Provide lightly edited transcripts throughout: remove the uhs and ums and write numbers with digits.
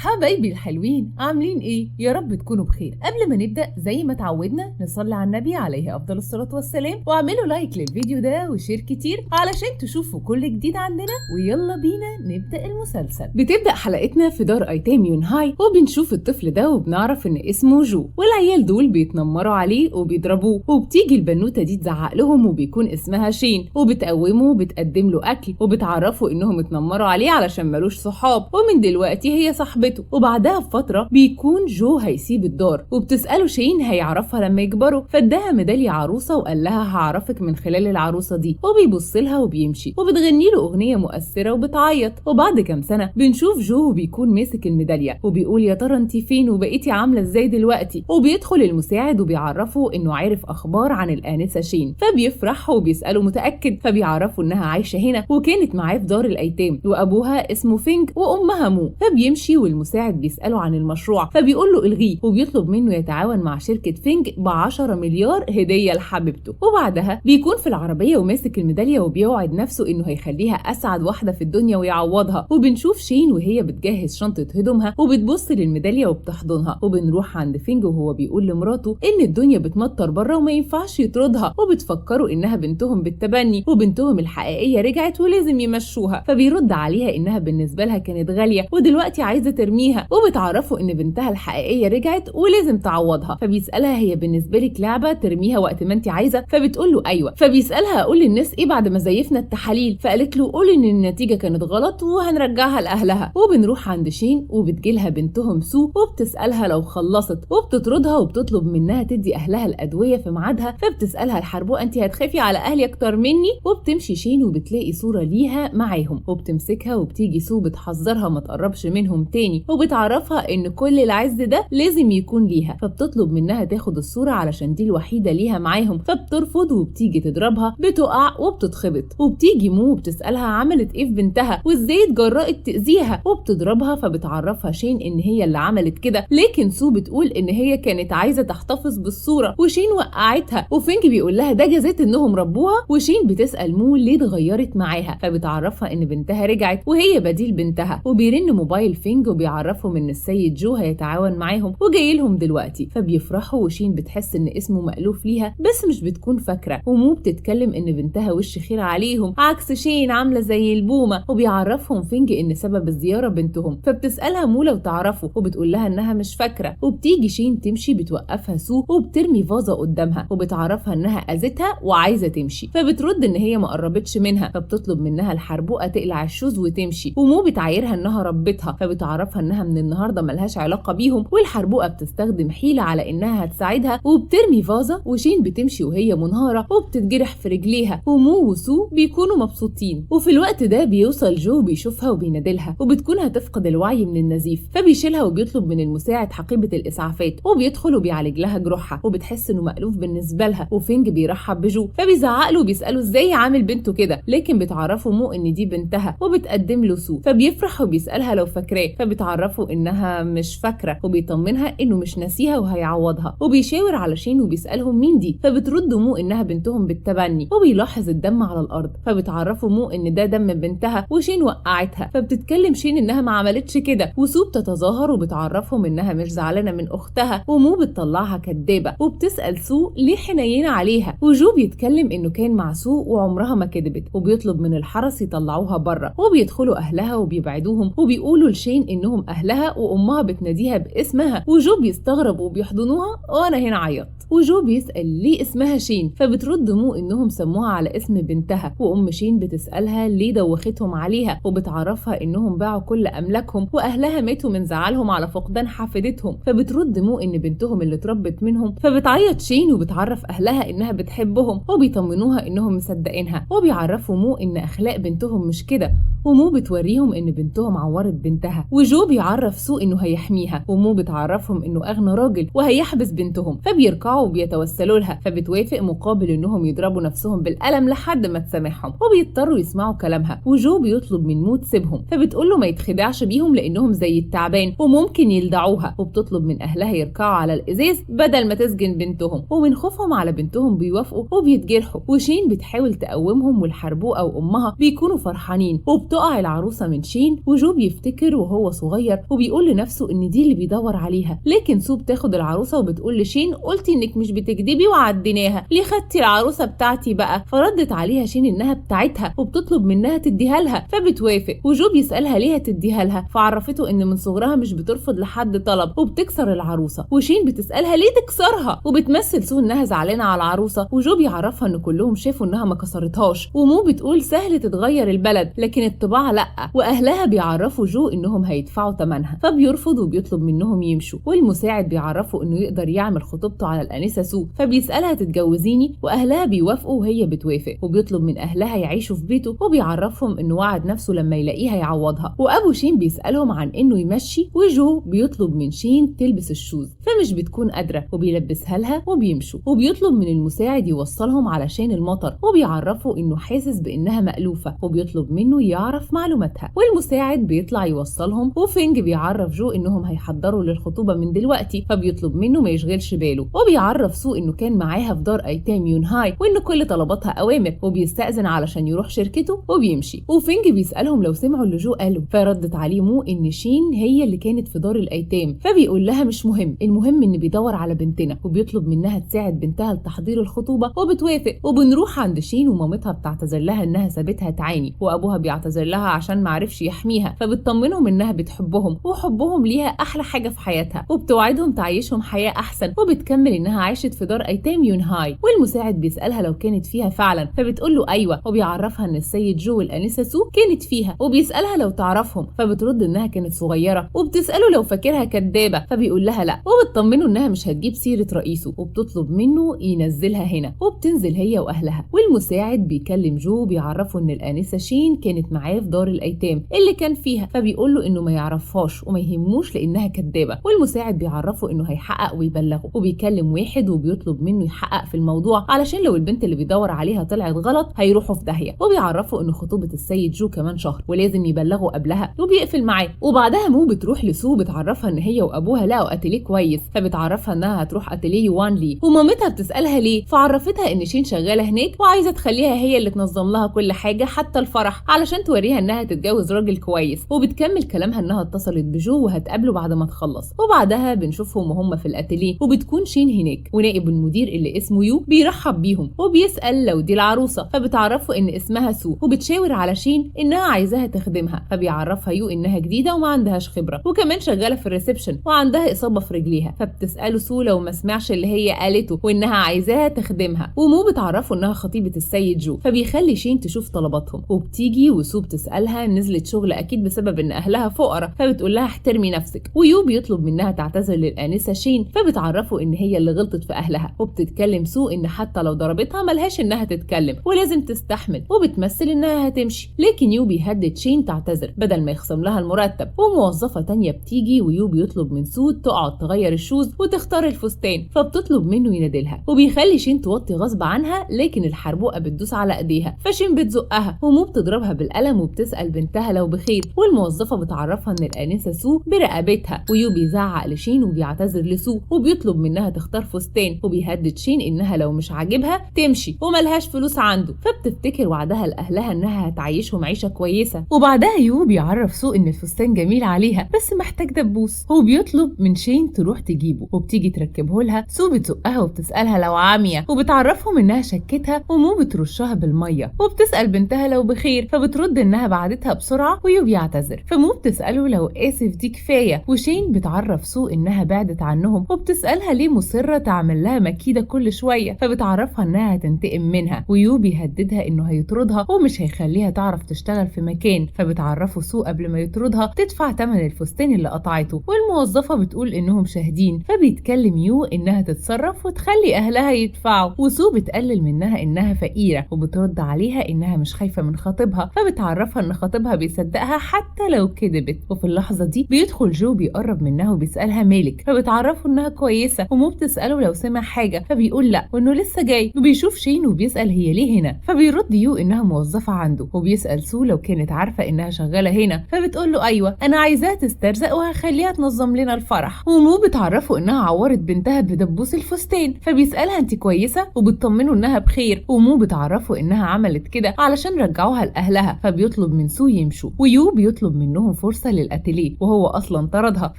حبايبي الحلوين، عاملين ايه؟ يا رب تكونوا بخير. قبل ما نبدأ زي ما تعودنا نصلي على النبي عليه افضل الصلاة والسلام، واعملوا like للفيديو ده و share كتير علشان تشوفوا كل جديد عندنا. ويلا بينا نبدأ المسلسل. بتبدأ حلقتنا في دار ايتام يونهاي، وبنشوف الطفل ده وبنعرف ان اسمه جو، والعيال دول بيتنمروا عليه وبيضربوه، وبتيجي البنوتة دي تزعق لهم وبيكون اسمها شين، وبتقومه وبتقدم له اكل وبتعرفه انهم اتنمروا عليه علشان ملوش صحاب، ومن دلوقتي هي صاحبته. وبعدها بفترة بيكون جو هيسيب الدار، وبتسأله شين هيعرفها لما يكبروا، فاداها ميدالية عروسة وقال لها هعرفك من خلال العروسة دي، وبيبص لها وبيمشي، وبتغني له أغنية مؤثرة وبتعيط. وبعد كام سنة بنشوف جو وبيكون ماسك الميدالية وبيقول يا ترى انت فين وبقيتي عاملة ازاي دلوقتي، وبيدخل المساعد وبيعرفه انه عارف اخبار عن الآنسة شين، فبيفرح وبيسأله متأكد، فبيعرفه انها عايشة هنا وكانت معاه في دار الأيتام، وأبوها اسمه فينج وأمها مو. فبيمشي والمساعد بيسأله عن المشروع فبيقول له الغيه، وبيطلب منه يتعاون مع شركة فينج ب10 مليار هدية لحبيبته. وبعدها بيكون في العربية وماسك الميدالية وبيوعد نفسه انه هيخليها اسعد واحدة في الدنيا ويعوضها. وبنشوف شين وهي بتجهز شنطة هدومها وبتبص للميدالية وبتحضنها. وبنروح عند فينج وهو بيقول لمراته ان الدنيا بتمطر بره وما ينفعش يطردها، وبتفكروا انها بنتهم بالتبني وبنتهم الحقيقية رجعت ولازم يمشوها، فبيرد عليها انها بالنسبة لها كانت غالية ودلوقتي عايزة ترميها، وبتعرفوا ان بنتها الحقيقية رجعت ولازم تعوضها. فبيسألها هي بالنسبة لك لعبة ترميها وقت ما انت عايزة، فبتقول له ايوه. فبيسألها اقول للناس ايه بعد ما زيفنا التحاليل، فقالت له قول ان النتيجة كانت غلط وهنرجعها لاهلها. وبنروح عند شين وبتجيلها بنتهم سو وبتسألها لو خلصت، وبتطردها وبتطلب منها تدي اهلها الادوية في ميعادها، فبتسألها الحربوقة انت هتخافي على اهلي اكتر مني؟ وبتمشي شين وبتلاقي صورة ليها معاهم وبتمسكها، وبتيجي سو بتحذرها ما تقربش منهم تاني، وبتعرفها ان كل العز ده لازم يكون ليها، فبتطلب منها تاخد الصورة علشان دي الوحيدة ليها معاهم، فبترفض وبتيجي تضربها، بتقع وبتتخبط. وبتيجي مو وبتسألها عملت ايه في بنتها وازاي اتجرأت تأذيها، وبتضربها، فبتعرفها شين ان هي اللي عملت كده، لكن سو بتقول ان هي كانت عايزة تحتفظ بالصورة وشين وقعتها. وفينج بيقول لها ده جزات انهم ربوها. وشين بتسأل مو ليه اتغيرت معاها، فبتعرفها ان بنتها رجعت وهي بديل بنتها. وبيرن موبايل فينج وبيعرفهم ان السيد جو هيتعاون معاهم وجاي لهم دلوقتي، فبيفرحوا. وشين بتحس ان اسمه مألوف ليها بس مش بتكون فاكره، ومو بتتكلم ان بنتها وش خير عليهم عكس شين عامله زي البومه. وبيعرفهم فينج ان سبب الزياره بنتهم، فبتسالها مو لو تعرفه وبتقول لها انها مش فاكره. وبتيجي شين تمشي بتوقفها سو وبترمي فازه قدامها وبتعرفها انها اذتها وعايزه تمشي، فبترد ان هي ما قربتش منها، فبتطلب منها الحربوقه تقلع ال shoes وتمشي. ومو بتعايرها انها ربتها، فبتعرفها انها من النهارده ملهاش علاقه بيهم. والحربوقه بتستخدم حيله على انها هتساعدها وبترمي فازه، وشين بتمشي وهي منهاره وبتتجرح في رجليها، ومو وسو بيكونوا مبسوطين. وفي الوقت ده بيوصل جو بيشوفها وبينادلها، وبتكون هتفقد الوعي من النزيف، فبيشيلها وبيطلب من المساعد حقيبه الاسعافات، وبيدخل وبيعالج لها جروحها، وبتحس انه مألوف بالنسبه لها. وفينج بيرحب بجو فبيزعق له وبيساله ازاي عامل بنته كده، لكن بتعرفه مو ان دي بنتها وبتقدم له سو، فبيفرح وبيسالها لو فاكراه، فبتعرفه انها مش فاكره، وبيطمنها انه مش ناسيها وهيعوضها. وبيشاور على شين وبيسالهم مين دي، فبترد مو انها بنتهم بالتبني، وبيلاحظ الدم على الارض، فبتعرفه مو ان ده دم بنتها وشين وقعتها، فبتتكلم شين انها ما عملتش كده. وسو بتتظاهر وبتعرفهم انها مش زعلانه من اختها، ومو بتطلعها كدابه، وبتسال سو ليه حنينه عليها. وجو بيتكلم انه كان مع سو وعمرها ما كدبت، وبيطلب من الحرس يطلعوها بره، وبيدخلوا اهلها وبيبعدوهم وبيقولوا لشين انهم اهلها وامها بتناديها باسمها. وجو بيستغرب وبيحضنوها، وانا هنا عيطت. وجو بيسأل ليه اسمها شين، فبترد مو انهم سموها على اسم بنتها. وام شين بتسألها ليه دوختهم عليها، وبتعرفها انهم باعوا كل املاكهم واهلها ماتوا من زعلهم على فقدان حفيدتهم، فبترد مو ان بنتهم اللي اتربت منهم. فبتعيط شين وبتعرف اهلها انها بتحبهم، وبيطمنوها انهم مصدقينها، وبيعرفوا مو ان اخلاق بنتهم مش كده، ومو بتوريهم ان بنتهم عورت بنتها. وجو بيعرف سو انه هيحميها، ومو بتعرفهم انه اغنى راجل وهيحبس بنتهم، فبيركعوا وبيتوسلوا لها، فبتوافق مقابل انهم يضربوا نفسهم بالقلم لحد ما تسامحهم، وبيضطروا يسمعوا كلامها. وجو بيطلب من مو تسيبهم، فبتقول له ما يتخدعش بيهم لانهم زي التعبان وممكن يلدعوها، وبتطلب من اهلها يركعوا على الازاز بدل ما تسجن بنتهم. ومن خوفهم على بنتهم بيوافقوا وبيتجرحوا. وشين بتحاول تقومهم، والحربوقه وامها بيكونوا فرحانين، وبتقع العروسة من شين، وجو بيفتكر وهو صغير وبيقول لنفسه ان دي اللي بيدور عليها، لكن سو بتاخد العروسة وبتقول لشين قلتي انك مش بتكدبي وعديناها، ليه خدتي العروسة بتاعتي بقى؟ فردت عليها شين انها بتاعتها وبتطلب منها تديها لها، فبتوافق. وجو بيسالها ليه هتديها لها، فعرفته ان من صغرها مش بترفض لحد طلب وبتكسر العروسة. وشين بتسالها ليه تكسرها، وبتمثل سو انها زعلانة على العروسة، وجو بيعرفها ان كلهم شافوا انها ما كسرتهاش. ومو بتقول سهل تتغير البلد لكن الطباع لا، واهلها بيعرفوا جو انهم هيدفعوا ثمنها، فبيرفض وبيطلب منهم يمشوا. والمساعد بيعرفه انه يقدر يعمل خطوبته على الانسة سو، فبيسالها تتجوزيني، واهلها بيوافقوا وهي بتوافق، وبيطلب من اهلها يعيشوا في بيته، وبيعرفهم انه وعد نفسه لما يلاقيها يعوضها. وابو شين بيسالهم عن انه يمشي، وجو بيطلب من شين تلبس ال shoes فمش بتكون قادرة وبيلبسها لها وبيمشوا. وبيطلب من المساعد يوصلهم علشان المطر، وبيعرفه انه حاسس بانها مألوفة وبيطلب منه يعرف معلوماتها، والمساعد بيطلع يوصلهم. وفينج بيعرف جو انهم هيحضروا للخطوبه من دلوقتي، فبيطلب منه ما يشغلش باله. وبيعرف سو انه كان معاها في دار ايتام يونهاي وان كل طلباتها اوامر، وبيستأذن علشان يروح شركته وبيمشي. وفينج بيسألهم لو سمعوا اللي جو قاله، فردت عليه مو ان شين هي اللي كانت في دار الايتام، فبيقول لها مش مهم، المهم ان بيدور على بنتنا، وبيطلب منها تساعد بنتها لتحضير الخطوبة وبتوافق. وبنروح عند شين ومامتها بتعتذر لها انها سابتها تعاني، وابوها بيعتذر لها عشان معرفش يحميها، فبتطمنهم انها بتحبهم وحبهم ليها احلى حاجة في حياتها، وبتوعدهم تعيشهم حياة احسن، وبتكمل انها عاشت في دار ايتام يونهاي. والمساعد بيسالها لو كانت فيها فعلا، فبتقول له ايوه، وبيعرفها ان السيد جو والانسه سو كانت فيها، وبيسالها لو تعرفهم، فبترد انها كانت صغيرة، وبتساله لو فاكرها كدابه، فبيقول لها لا، وبتطمنه انها مش هتجيب سيره رئيسه، وبتطلب منه ينزلها هنا، وبتنزل هي واهلها. والمساعد بيكلم جو بيعرفه ان الانسة شين كانت معاه في دار الايتام اللي كان فيها، فبيقول له انه ما يعرفهاش وما يهموش لانها كدابه. والمساعد بيعرفه انه هيحقق ويبلغه، وبيكلم واحد وبيطلب منه يحقق في الموضوع علشان لو البنت اللي بيدور عليها طلعت غلط هيروحوا في داهية، وبيعرفه ان خطوبه السيد جو كمان شهر ولازم يبلغه قبلها، وبيقفل معاه. وبعدها مو بتروح لسو بتعرفها ان هي وابوها لقوا اتيليه كويس، فبتعرفها انها هتروح اتيليه يوان لي، ومامتها بتسالها ليه، فعرفتها ان شين شغالة هناك وعايزه تخليها هي اللي تنظم لها كل حاجة حتى الفرح علشان توريها انها تتجوز راجل كويس. وبتكمل كلامها انها اتصلت بجو وهتقابله بعد ما تخلص. وبعدها بنشوفهم وهم في الاتيليه، وبتكون شين هناك، ونائب المدير اللي اسمه يو بيرحب بيهم وبيسال لو دي العروسة، فبتعرفه ان اسمها سو، وبتشاور على شين انها عايزاها تخدمها، فبيعرفها يو انها جديدة وما عندهاش خبره وكمان شغالة في ال reception وعندها اصابه في رجليها، فبتساله سو لو ما سمعش اللي هي قالته وانها عايزاها تخدمها. ومو بتعرفه انها خطيبه السيد جو، فبيخلي شين تشوف طلباتهم، وبتيجي وسو بتسالها نزلت شغل اكيد بسبب ان اهلها فقراء، فبتقول لها احترمي نفسك. ويو بيطلب منها تعتذر للانسه شين، فبتعرفه ان هي اللي غلطت في اهلها، وبتتكلم سو ان حتى لو ضربتها ملهاش انها تتكلم ولازم تستحمل، وبتمثل انها هتمشي، لكن يو بيهدد شين تعتذر بدل ما يخصم لها المرتب. وموظفه تانية بتيجي ويو بيطلب من سو تقعد تغير ال shoes وتختار الفستان، فبتطلب منه ينادلها، وبيخلي شين توطي غصب عنها، لكن الحربوقه بتدوس على ايديها فشين بتزقها، ومو بتضربها بالقلم وبتسال بنتها لو بخير، والموظفه بتعرفها ان الانسة سو برقبتها. ويو بيزعق لشين وبيعتذر لسو وبيطلب منها تختار فستان، وبيهدد شين انها لو مش عاجبها تمشي وملهاش فلوس عنده، فبتفتكر وعدها لاهلها انها هتعيشهم عيشه كويسة. وبعدها يو بيعرف سو ان الفستان جميل عليها بس محتاج دبوس، هو بيطلب من شين تروح تجيبه، وبتيجي تركبه لها. سو بتزقها وبتسالها لو عامية، وبتعرفهم انها شكتها ومو بترشها بالمية، وبتسال بنتها لو بخير، فبترد انها بعدتها بسرعة، ويو بيعتذر، فمو بتساله لو اسف دي كفاية. وشين بتعرف سو انها بعدت عنهم، وبتسالها ليه مصرة تعمل لها مكيده كل شوية، فبتعرفها انها هتنتقم منها. ويو بيهددها انه هيطردها ومش هيخليها تعرف تشتغل في مكان، فبتعرفه سو قبل ما يطردها تدفع ثمن الفستان اللي قطعته. والموظفه بتقول انهم شاهدين، فبيتكلم يو انها تتصرف وتخلي اهلها يدفعوا. وسو بتقلل منها انها فقيرة، وبترد عليها انها مش خايفة من خطيبها، فبتعرفها ان خطيبها بيصدقها حتى لو كذبت. وفي اللحظة دي بيدخل جو بيقرب منها وبيسالها مالك، فبتعرفه انها كويسة، ومو بتساله لو سمع حاجة، فبيقول لا وانه لسه جاي. وبيشوف شين وبيسال هي ليه هنا، فبيرد يو انها موظفة عنده، وبيسال سو لو كانت عارفه انها شغالة هنا، فبتقول له ايوه انا عايزاها تسترزق وهخليها تنظم لنا الفرح. ومو بتعرفه انها عورت بنتها بدبوس الفستان، فبيسالها انت كويسة، وبتطمنه انها بخير. ومو بتعرفه انها عملت كده علشان رجعوها لاهلها، فبيطلب فبيطلب من سو يمشوا، ويو بيطلب منهم فرصة للأتيليه وهو اصلا طردها،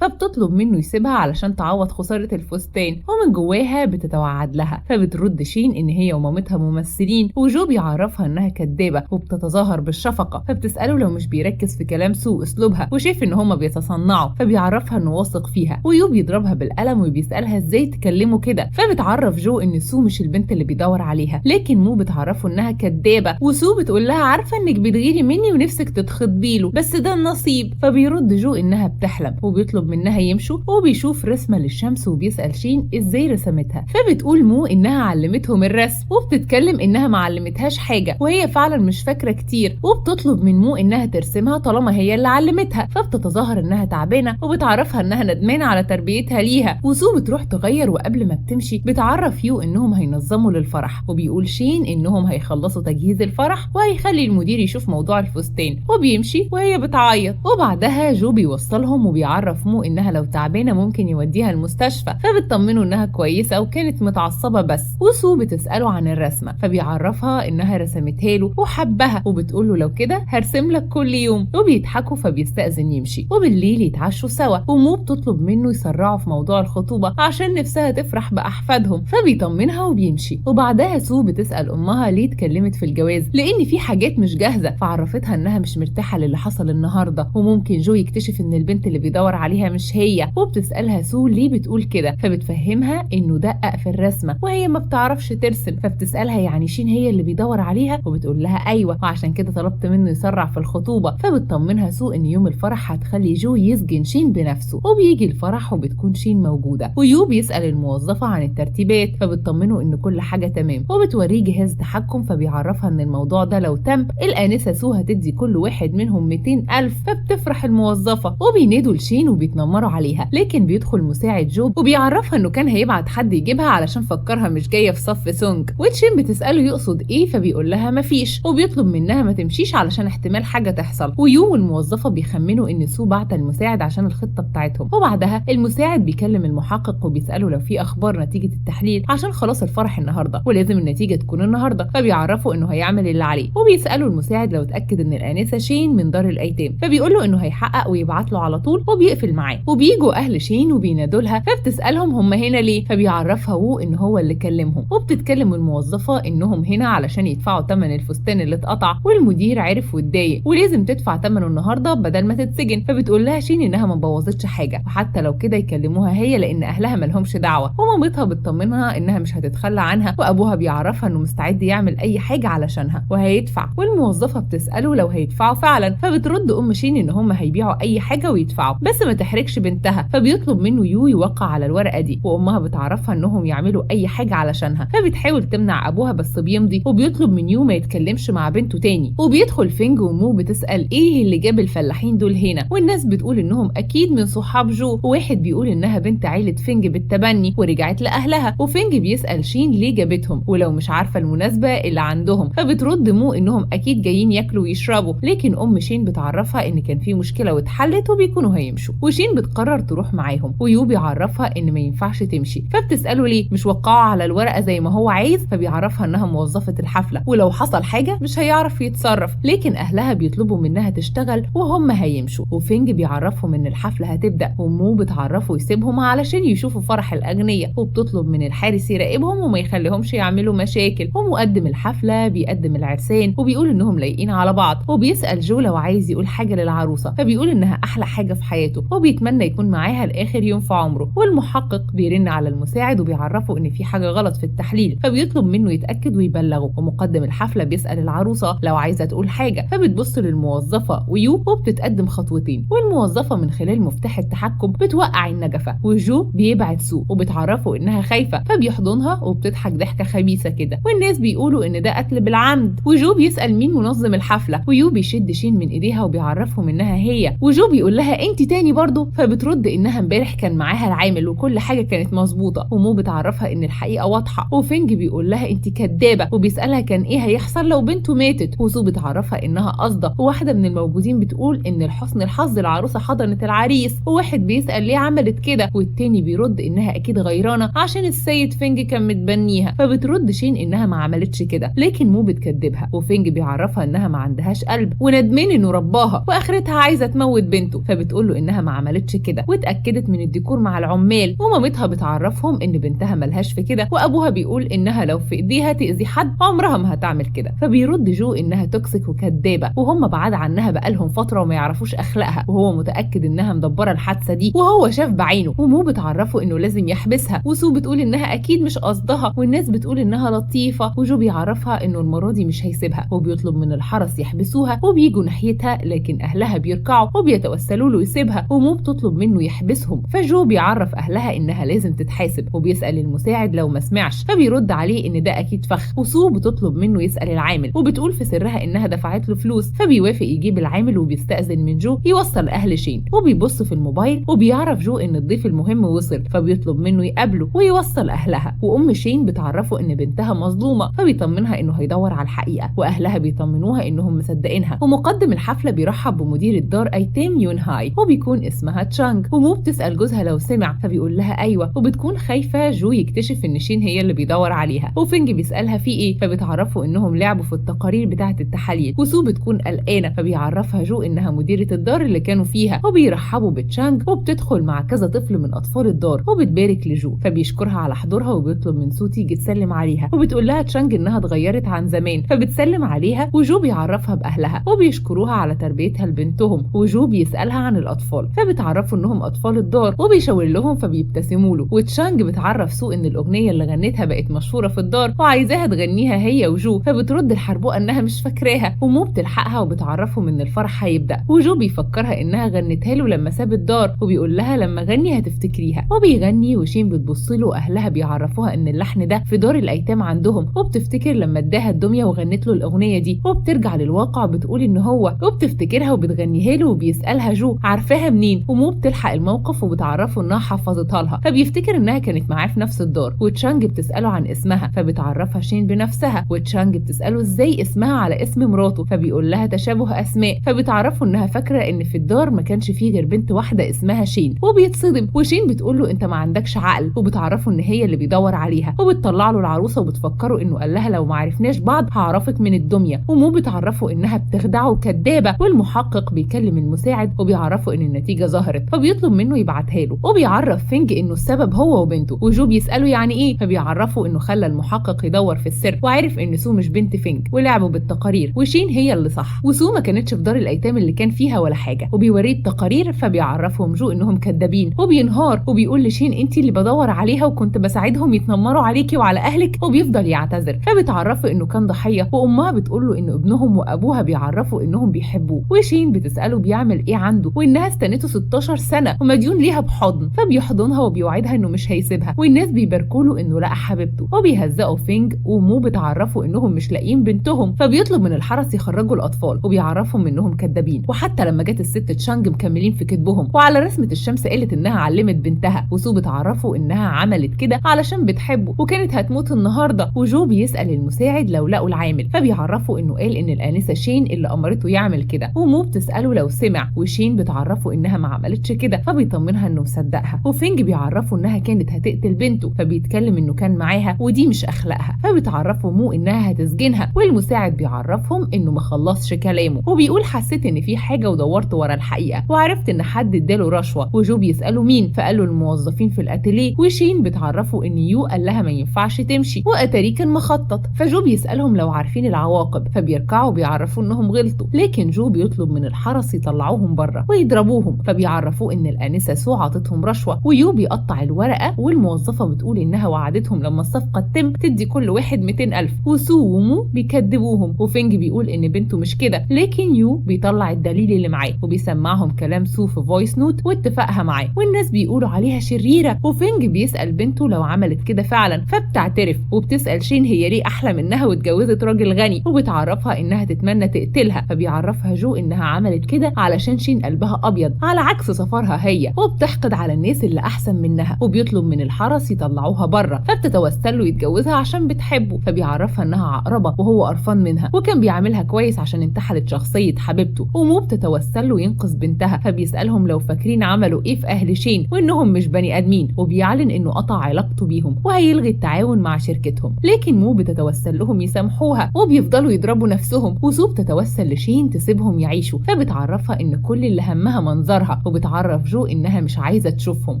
فبتطلب منه يسيبها علشان تعوض خسارة الفستان، ومن جواها بتتوعد لها. فبترد شين ان هي ومامتها ممثلين، وجو بيعرفها انها كدابه وبتتظاهر بالشفقه، فبتساله لو مش بيركز في كلام سو واسلوبها وشايف ان هما بيتصنعوا، فبيعرفها انه واثق فيها. ويو بيضربها بالقلم وبيسالها ازاي تكلمه كده، فبتعرف جو ان سو مش البنت اللي بيدور عليها، لكن مو بتعرفه انها كدابه، وسو بتقول لها عارفه انك بتغيري مني ونفسك تتخطبي له بس ده النصيب. فبيرد جو انها بتحلم وبيطلب منها يمشوا، وبيشوف رسمه للشمس وبيسال شين ازاي رسمتها، فبتقول مو انها علمتهم الرسم، وبتتكلم انها ما علمتهاش حاجة وهي فعلا مش فاكره كتير، وبتطلب من مو انها ترسمها طالما هي اللي علمتها، فبتتظاهر انها تعبانة وبتعرفها انها ندمانه على تربيتها ليها. وسو بتروح تغير، وقبل ما بتمشي بتعرف يو انهم هينظموا للفرح، وبيقول شين انهم هيخلصوا تجهيز الفرح وهيخلي المدير يشوف موضوع الفستان، وبيمشي وهي بتعيط. وبعدها جو بيوصلهم وبيعرف مو انها لو تعبانة ممكن يوديها المستشفى، فبتطمنه انها كويسة وكانت متعصبه بس. وسو بتساله عن الرسمة، فبيعرفها انها رسمتها له وحبها، وبتقول له لو كده هرسم لك كل يوم، وبيضحكوا فبيستأذن يمشي. وبالليل يتعشوا سوا، ومو بتطلب منه يسرعوا في موضوع الخطوبة عشان نفسها تفرح باحفادهم، فبيطمنها وبيمشي. وبعدها سو بتسأل امها ليه اتكلمت في الجواز لان في حاجات مش جاهزة، فعرفتها انها مش مرتاحة للي حصل النهارده وممكن جو يكتشف ان البنت اللي بيدور عليها مش هي. وبتسألها سو ليه بتقول كده، فبتفهمها انه دقق في الرسمة وهي ما بتعرفش ترسم، فبتسألها يعني شين هي اللي بيدور عليها، وبتقول لها ايوه وعشان كده طلبت منه يسرع في الخطوبة. فبتطمنها سو ان يوم الفرح هتخلي جو يسجن شين بنفسه، وبيجي الفرح وبتكون شين موجودة. ويو بيسأل الموظفة عن الترتيبات، فبتطمنه ان كل حاجة تمام، وبتوريه جهاز تحكم، فبيعرفها ان الموضوع ده لو تم الانسة سو هتدي كل واحد منهم 200,000، فبتفرح الموظفة. وبينادوا لشين وبيتنمروا عليها، لكن بيدخل مساعد جو وبيعرفها انه كان هيبعت حد يجيبها علشان فكرها مش جاية في صف سونج. وتشين بتساله يقصد ايه، فبيقول لها مفيش، وبيطلب منها ما تمشيش علشان احتمال حاجة تحصل. ويو والموظفه بيخمنوا ان سو بعت المساعد عشان الخطة بتاعتهم. وبعدها المساعد بيكلم المحقق وبيساله لو في اخبار نتيجة التحليل عشان خلاص الفرح النهارده ولازم النتيجة تكون النهارده، فبيعرفوا انه هيعمل اللي عليه. وبيسالوا المساعد لو اتاكد ان الانسة شين من دار الايتام، فبيقول له انه هيحقق ويبعت له على طول، وبيقفل معاه. وبيجوا اهل شين وبينادوا لها، فبتسالهم هم هنا ليه، فبيعرفها وو ان هو اللي كلمهم. وبتتكلم الموظفة انهم هنا علشان يدفعوا ثمن الفستان اللي اتقطع، والمدير عرف واتضايق ولازم تدفع ثمنه النهارده بدل ما تتسجن. فبتقول لها شين انها ما بوظتش حاجة، وحتى لو كده يكلموها هي لان اهلها مالهمش دعوه. ومامتها بتطمنها انها مش هتتخلى عنها، وابوها بيعرفها انه مستعد يعمل اي حاجة علشانها وهيدفع. والموظفه بتساله لو هيدفعوا فعلا، فبترد ام شين ان هم هيبيعوا اي حاجة ويدفعوا بس ما تحرجش بنتها. فبيطلب منه يو يوقع على الورقة دي، وامها بتعرفها انهم يعملوا اي حاجة علشانها، فبتحاول تمنع ابوها بس بيمضي، وبيطلب من يو ما يتكلمش مع بنته تاني. وبيدخل فينج ومو بتسال ايه اللي جاب الفلاحين دول هنا، والناس بتقول انهم اكيد من صحاب جو، وواحد بيقول انها بنت عيله فينج بالتبني ورجعت لاهلها. وفينج بيسال شين ليه جابتهم ولو مش عارفه المناسبة اللي عندهم، فبترد مو انهم اكيد جايين ياكلوا ويشربوا، لكن ام شين بتعرفها ان كان في مشكلة واتحلت وبيكونوا هيمشوا. وشين بتقرر تروح معاهم، ويو بيعرفها ان ما ينفعش تمشي، فبتساله ليه مش وقعوا على الورقة زي ما هو عايز، فبيعرفها انها موظفة الحفلة ولو حصل حاجة مش هيعرف يتصرف، لكن اهلها بيطلبوا منها تشتغل وهم هيمشوا. وفينج بيعرفهم ان الحفلة هتبدا، ومو بتعرفه يسيبهم علشان يشوفوا فرح الاغنياء، وبتطلب من الحارس يراقبهم وما يخليهمش يعملوا مشاكل. ومقدم الحفلة بيقدم العرسان وبيقول انهم لايقين على بعض، وبيسال جو لو عايز يقول حاجة للعروسه، فبيقول انها احلى حاجة في حياته وبيتمنى يكون معاها لاخر يوم في عمره. والمحقق بيرن على المساعد وبيعرفه ان في حاجة غلط في التحليل، فبيطلب منه يتاكد ويبلغه. ومقدم الحفلة بيسال العروسة لو عايزه تقول حاجة، فبتبص للموظفه ويو وبتتقدم خطوتين، والموظفه من خلال مفتاح التحكم بتوقع النجفه، وجو بيبعت سو وبتعرفه انها خايفة، فبيحضنها وبتضحك ضحكه خبيثة كده، والناس بيقولوا ان ده قتل بالعمد. وجو بيسال مين منظم الحفلة، ويو بيشد شين من ايديها وبيعرفهم انها هي، وجو بيقول لها انت تاني برضه، فبترد انها امبارح كان معاها العامل وكل حاجة كانت مظبوطة، ومو بتعرفها ان الحقيقة واضحة. وفينج بيقول لها انت كدابه، وبيسالها كان ايه هيحصل لو بنته ماتت، وسو بتعرفها انها قصده. وواحدة من الموجودين بتقول ان لحسن الحظ العروسة حضنت العريس، وواحد بيسال ليه عملت كده، والتاني بيرد انها اكيد غيرانه عشان السيد فينج كان متبنيها، فبترد شين انها ما عملتش كده، لكن مو بتكدبها. وفينج بيعرفها انها ما عندهاش عندهاش قلب وندمان انه رباها واخرتها عايزه تموت بنته. فبتقول له انها ما عملتش كده واتاكدت من الديكور مع العمال، ومامتها بتعرفهم ان بنتها ملهاش في كده، وابوها بيقول انها لو في ايديها تاذي حد عمرها ما هتعمل كده. فبيرد جو انها toxic وكدابه وهم بعاد عنها بقالهم فترة وما يعرفوش اخلاقها، وهو متاكد انها مدبره الحادثة دي وهو شاف بعينه. ومو بتعرفه انه لازم يحبسها، وسو بتقول انها اكيد مش قصدها والناس بتقول انها لطيفة، وجو بيعرفها انه المرة دي مش هيسيبها وبيطلب من الحرس يحبسوها وبيجوا ناحيتها، لكن اهلها بيركعوا وبيتوسلوا له يسيبها، ومو بتطلب منه يحبسهم. فجو بيعرف اهلها انها لازم تتحاسب وبيسال المساعد لو ما سمعش، فبيرد عليه ان ده اكيد فخ. وسو بتطلب منه يسال العامل وبتقول في سرها انها دفعت له فلوس، فبيوافق يجيب العامل وبيستأذن من جو يوصل اهل شين. وبيبص في الموبايل وبيعرف جو ان الضيف المهم وصل، فبيطلب منه يقابله ويوصل اهلها. وام شين بتعرفه ان بنتها مظلومة، فبيطمنها انه هيدور على الحقيقة، واهلها بيطمنوها انهم مصدقينها. ومقدم الحفلة بيرحب بمدير الدار ايتام يون هاي وبيكون اسمها تشانج. ومو بتسال جوزها لو سمع، فبيقول لها ايوه، وبتكون خايفة جو يكتشف ان شين هي اللي بيدور عليها. وفينج بيسالها في ايه، فبتعرفه انهم لعبوا في التقارير بتاعه التحاليل. وسو بتكون قلقانة، فبيعرفها جو انها مديره الدار اللي كانوا فيها، وبيرحبوا بتشانج وبتدخل مع كذا طفل من اطفال الدار وبتبارك لجو، فبيشكرها على حضورها وبيطلب من سو تيجي تسلم عليها. وبتقول لها تشانج انها اتغيرت عن زمان، فبتسلم عليها. وجو بيعرفها باهلها وبيشكروها على تربيتها لبنتهم. وجو بيسالها عن الاطفال، فبتعرفوا انهم اطفال الدار وبيشاور لهم فبيبتسموا له. وتشانج بتعرف سو ان الاغنية اللي غنتها بقت مشهورة في الدار وعايزاها تغنيها هي وجو، فبترد الحربوقه انها مش فاكراها، ومو بتلحقها وبتعرفهم ان الفرح هيبدا. وجو بيفكرها انها غنتها له لما ساب الدار، وبيقول لها لما غني هتفتكريها، وبيغني. وشين بتبص له واهلها بيعرفوها ان اللحن ده في دار الايتام عندهم، وبتفتكر لما اداها الدمية وغنت له الاغنية دي، وبترجع للواقع بتقول ان هو، وبتفتكرها وبتغنيها له. وبيسالها جو عارفاها منين، ومو بتلحق الموقف وبتعرفه انها حفظتها لها، فبيفتكر انها كانت معاه في نفس الدار. وتشانج بتساله عن اسمها، فبتعرفها شين بنفسها. وتشانج بتساله ازاي اسمها على اسم مراته، فبيقول لها تشابه اسماء، فبتعرفه انها فاكره ان في الدار ما كانش فيه غير بنت واحدة اسمها شين، وبيتصدم. وشين بتقول له انت ما عندكش عقل، وبتعرفه ان هي اللي بيدور عليها، وبتطلع له العروسة وبتفكره انه قال لها لو ما عرفناش بعض هعرفك من الدمية. ومو بتعرفه انها بتخدعه وكدابه. والمحقق بيكلم المساعد وبيعرفه ان النتيجة ظهرت، فبيطلب منه يبعتها له. وبيعرف فينج انه السبب هو وبنته، وجو بيساله يعني ايه، فبيعرفه انه خلى المحقق يدور في السر وعرف ان سو مش بنت فينج ولعبوا بالتقارير وشين هي اللي صح، وسو ما كانتش في دار الايتام اللي كان فيها ولا حاجة. وبيوريه التقارير، فبيعرفهم جو انهم كدابين، وبينهار وبيقول لشين انت اللي بدور عليها وكنت بساعدهم يتنمروا عليكي وعلى اهلك، وبيفضل يعتذر. فبتعرفه انه كان ضحية، وامها بتقول له ان ابنهم وابوها بيعرفوا انهم بيحبوه. وشين بتساله بيعمل ايه عنده، وانها استنته 16 سنة ومديون ليها بحضن، فبيحضنها وبيوعدها انه مش هيسيبها، والناس بيباركوا له انه لقى حبيبته. وبيهزقوا فينج، ومو بتعرفوا انهم مش لاقيين بنتهم، فبيطلب من الحرس يخرجوا الاطفال وبيعرفهم انهم كدابين. وحتى لما جت الست تشانج مكملين في كذبهم، وعلى رسمه الشمس قالت انها علمت بنتها، وسو بتعرفوا انها عملت كده علشان بتحبه وكانت هتموت النهارده. وجو بيسال المساعد لو لقوا العامل، فبيعرفوا انه قال ان الانسة شين اللي امرته يعمل كده. ومو بتساله لو سمع، وشين بتعرفه انها ما عملتش كده، فبيطمنها انه مصدقها. وفينج بيعرفه انها كانت هتقتل بنته، فبيتكلم انه كان معاها ودي مش اخلاقها، فبتعرفه مو انها هتسجنها. والمساعد بيعرفهم انه ما خلصش كلامه، وبيقول حسيت ان في حاجة ودورت ورا الحقيقة وعرفت ان حد اداله رشوة. وجو بيساله مين، فقالوا الموظفين في الاتيليه. وشين بتعرفه ان يو قال لها ما ينفعش تمشي، واتاري كان مخطط. فجو بيسالهم لو عارفين العواقب، فبيركعوا بيعرفوا انهم غلطوا، لكن جو بيطلب من الحرس يطلعوهم بره ويضربوهم، فبيعرفوه ان الانسة سو عطتهم رشوة. ويو بيقطع الورقة، والموظفه بتقول انها وعدتهم لما الصفقة تتم تدي كل واحد 200,000، وسو ومو بيكدبوهم. وفينج بيقول ان بنته مش كده، لكن يو بيطلع الدليل اللي معاه وبيسمعهم كلام سو في voice note واتفاقها معاه، والناس بيقولوا عليها شريرة. وفينج بيسال بنته لو عملت كده فعلا، فبتعترف وبتسال شين هي ليه احلى منها واتجوزت راجل غني، وبتعرفها انها تتمنى تقتلها، فبيعرفها جو انها عملت كده علشان شين قلبها ابيض على عكس سفرها هي، وبتحقد على الناس اللي احسن منها، وبيطلب من الحرس يطلعوها بره، فبتتوسل له يتجوزها عشان بتحبه، فبيعرفها انها عقربه وهو قرفان منها وكان بيعاملها كويس عشان انتحلت شخصية حبيبته. ومو بتتوسل له ينقذ بنتها، فبيسالهم لو فاكرين عملوا ايه في اهل شين وانهم مش بني ادمين، وبيعلن انه قطع علاقته بيهم وهيلغي التعاون مع شركتهم، لكن مو بتتوسل لهم يسامحوها، وبيفضلوا يضربوا نفسهم. وسو بتتوسل لشين تسيبهم يعيشوا، فبتعرفها ان كل اللي همها منظرها، وبتعرف جو انها مش عايزه تشوفهم،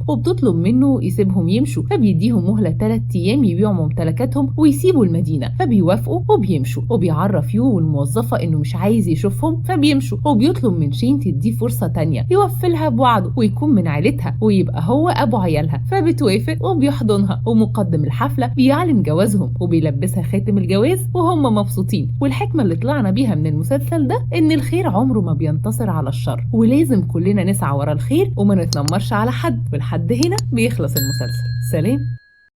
وبتطلب منه يسيبهم يمشوا، فبيديهم مهله 3 ايام يبيعوا ممتلكاتهم ويسيبوا المدينة، فبيوافقوا وبيمشوا. وبيعرف يو والموظفه انه مش عايز يشوفهم فبيمشوا، وبيطلب من شين تديه فرصة تانية يوفلها بوعده ويكون من عيلتها ويبقى هو ابو عيالها، فبتوافق وبيحضنها. ومقدم الحفلة بيعلن جوازهم وبيلبسها خاتم الجواز وهم مبسوطين. والحكمة اللي طلعنا بيها من المسلسل ده ان الخير عمره ما بينتصر على الشر، ولازم كلنا نسعى ورا الخير وما نتنمرش على حد. ولحد هنا بيخلص المسلسل. سلام.